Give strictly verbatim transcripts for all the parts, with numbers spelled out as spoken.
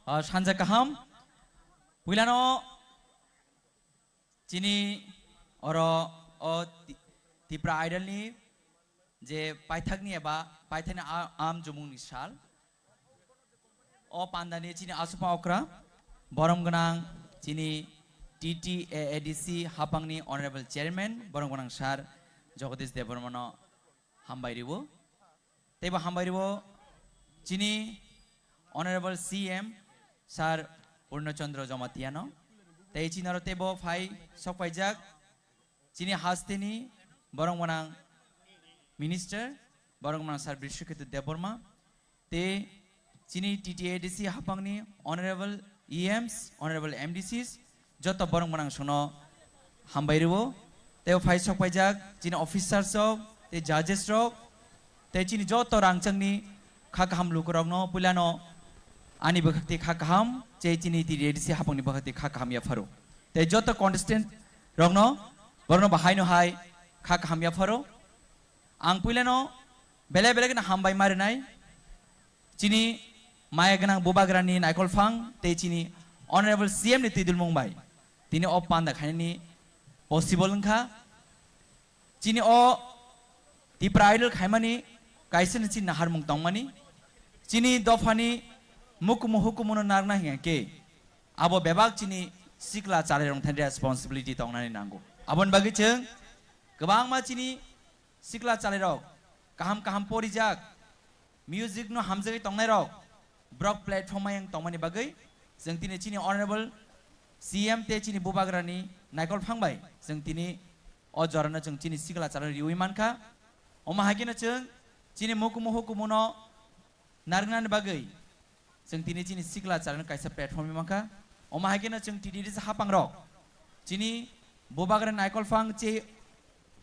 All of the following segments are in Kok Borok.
Ah, sanja kaham. Puilano chini oro o Ti-, Tipra Idol ni je paithak ni eba paithak ni a-, am jumung ni sal. O panda ni chini asupha okra, borom gwnang chini T T A A D C hapang ni Honorable Chairman, borom gwnang Sir Jagadish Debbarma no hambai ribo. Teibo hambai ribo chini Honorable C M Sir Purno Chandra Jamatia no. Tei chini oro teibo phai sok paijak chini haste ni borom gwnang Minister, borom gwnang Sir Brishaketu Debbarma. Tei chini T T A D C hapang ni Honorable E Ms, Honorable M D Cs, joto borom gwnang songno hambai ribo. Tei phai sok paijak chini officers rok, tei judges rok, tei chini joto rangchak ni kha kaham luku rok no puila no ani bwkhak tei kha kaham, tei chini T T A D C hapang ni bwkhak tei kha kaham yapharo. Tei joto contestant rok no borok no bahai no hai kha kaham yapharo. Ang puila no belai belai kheno hambai ma rwnai. Chini maya gwnang bubagrani naikol phang tei chini Honorable C M ni twidulmung bai tini o panda khainani possible wngkha. Chini o Tipra Idol khaimani kaisa ni chini naharmung tongmani. Chini dophani mukumu hukumuno narwkna hingya khe abo bebak chini sikla chalairok thani responsibility tongnani nango. Aboni bagwi chwng kwbangma chini sikla chalairok kaham kaham porijak, music no hamjagwi tongnairok, borok platform ayang tongmani bagwi chwng tini chini Honorable C M tei chini bubagrani naikol phang bai chwng tini o jorano chwng chini sikla chalairok riwi mankha. Omo hai kheno chwng chini mukumu hukumuno narwknani bagwi chwng tini chini sikla chalairokno kaisa platform ri mankha. Omo hai kheno chwng T T D C haphangrok chini bubagrani naikol phang che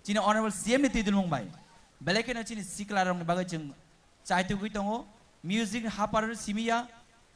chini Honorable C M ni twidulmung bai belai kheno chini siklarokni bagwi chwng chaitugwi tongo. Music ni haparo simiya,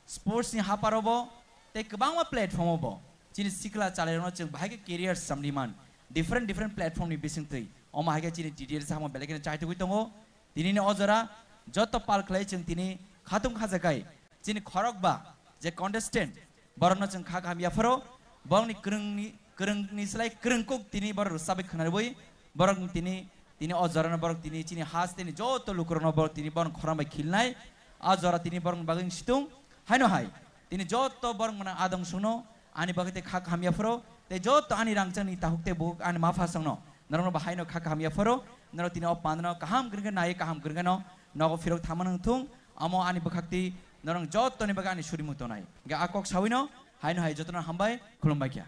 sports ni haparo bo, tei kwbangma platform o bo chini sikla chalairokno chwng bahai khe career samni man, different different platform ni bisingtwi. Omo hai khe chini T T D C haphango belai kheno chaitugwi tongo. Tinini o jora joto pal khlai chwng tini khatung khajakai chini khorokba je contestant, borokno chwng kha kaham yapharo, borokni kwrwngni, kwrwngni slai kwrwngkuk tini borok rwchabwi khwnarwi, borok tini, tini o jorano borok tini chini hasteni joto lukurokno borok tini borokni khorang bai khilnai, a jora tini borokni bagwi situng, haino hai, tini joto borok mwnang adong songno, ani bagwi tei kha kaham yapharo, tei joto ani rangchakni takhuk tei bukhuk ani mapha songno, norokno bo haino kha kaham yapharo, norok tini o pandano kaham kwrwngkhe nai kaham kwrwngkheno nogo phirok thangma nang thung, amo ani bwkhakti norok jotoni bagwi ani surimung tongnai. Hingkhe a kok sawino haino hai jotono hambai, khulumbai kha.